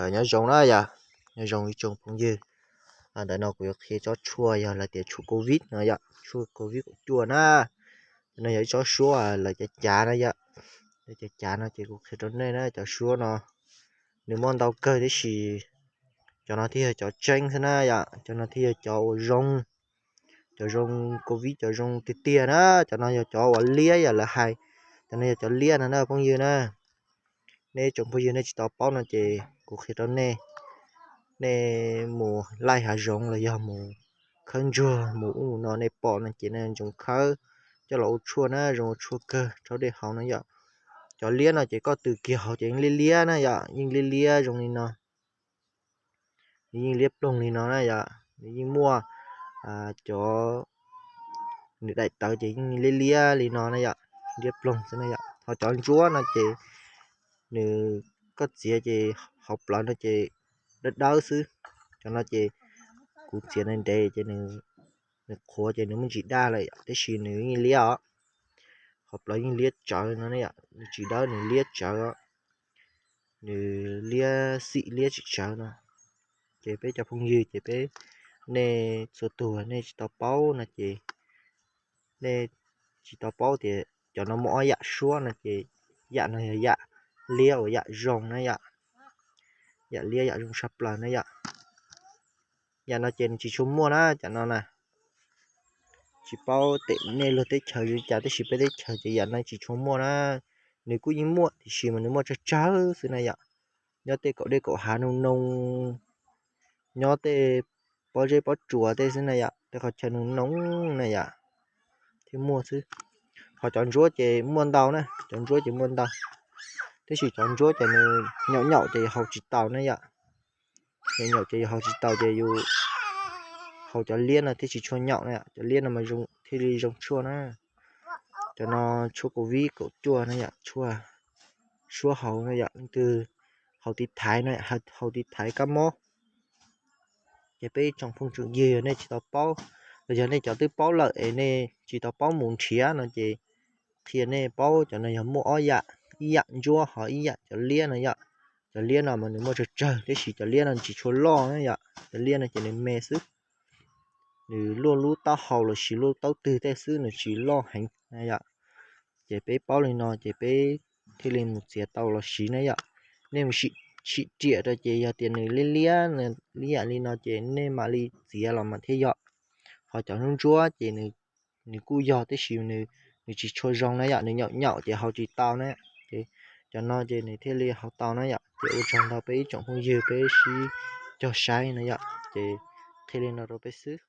Nyob zoo na yom, nyob zoo ib tsoom phooj ywg. Ntawm no kuv yuav qhia tsob tshuaj yog lawv tias tshuaj covid no yom, tshuaj covid kaum cuaj na. No yog ib tsob suab lawv cav cav na yom. Lawv cav cav no ces kuv qhia rau nej na, cov suab no nws muaj ntau kawg tiam sis cov no thiaj yog cov tseeb xwb na yom, cov no thiaj yog cov uas zoo, cov zoo covid, cov zoo tiag tiag na. Cov no yog cov uas liab yom, lawv hais cov no yog cov liab no na phooj ywg na. Nej tsoom phooj ywg nej tsis tau paub no ces kuv qhia rau nej, nej mus laij hav zoov los yog mus khawb ntsuag mus ub mus no nej pom no ces nej ntsoov khawb coj los ua tshuaj na, zoo ua tshuaj kawg rhaub dej haus na yom. Cov liab no ces koj tws kiag hauv ces yeej liab liab na yom, yeej liab liab zoo li no. Nws yeej liab ploog li no na yom, nws yeej muaj cov, nws daim tawv ces yeej liab liab li no na yom, liab ploog xwb na yom. Ho cov ntsuab no ces nws, koj txiav ces hauv plawv no ces dawb dawb xwb. Cov no ces kuv txiav ntev ntev ces nws qhuav ces nws muaj ntsis daj lawm yom, tab sis nws yeej liab os. Hauv plawv yeej liab tsawv no yom, nws tsis dawb, nws liab tsawv os. Nws liab xim liab tsis tsawv no. Ces peb cov phooj ywg ces peb, nej txhua tus nej tsis tau paub no ces, nej tsis tau paub tias cov no muaj ob yam suab no ces yam no yog yam liab uas yam zoo na yom. Yam liab yam zoo tshaj plaws na yom. Yam no ces nws tsis tshua muaj na, cov no na. Tsis paub tem nej lub teb chaws zoo li cas tab sis peb teb chaws ces yam no tsis tshua muaj na. Nws kuj yeej muaj tiam sis mas nws muaj tsawg tsawg xwb na yom. Nyob tej kaum dej kaum hav noo noo, nyob tej pob zeb pob tsuas tej xwb na yom, tej qhov chaw noo noo na yom, thiaj muaj xwb. Ho cov ntsuab ces muaj ntau na, cov ntsuab ces muaj ntau, tab sis cov ntsuab ces nws nyaum nyaum ces haus tsis tau na yom. Nyaum nyaum ces yus haus tsis tau ces yus haus cov liab no thiaj tsis tshua nyaum na, cov liab no mas thiaj li zoo tshuaj na. Cov no tshuaj covid kaum cuaj na yom, tshuaj suab haus na yom, leej twg haus tiv thaiv no, haus tiv thaiv kab mob. Ces peb ib tsoom phooj tsoom ywg yog nej tsis tau paub, los yog nej cov twb paub lawm es nej tsis tau paub mus nrhiav no ces qhia nej paub, cov no yog muaj ob yam, ib yam ntsuab ho ib yam cov liab no yom. Cov liab no mas nws muaj tsawg tsawg tab sis cov liab no nws tsis tshua loj na yom, cov liab no ces nws me xwb. Nws luaj lub taub hau los sis luaj taub twg tej xwb, nws tsis loj heev na yom. Ces peb paub li no ces peb thiaj li mus txiav tau los siv na yom. Nej mus sim riam rau ces yog tias nws liab liab, liab yam li no ces nej mam li txiav los mas thiaj yog. Ho cov ntsuab ntsuab ces nws kuj yog tab sis nws tsis tshua zoo na yom, nws nyaum nyaum ces haus tsis tau na. Ces cov no ces nws thiaj li haus tau na yom. Ces ua tsaug ntau peb ib tsoom phooj ywg peb sib cog saib na yom. Ces qhia li no rau peb xwb.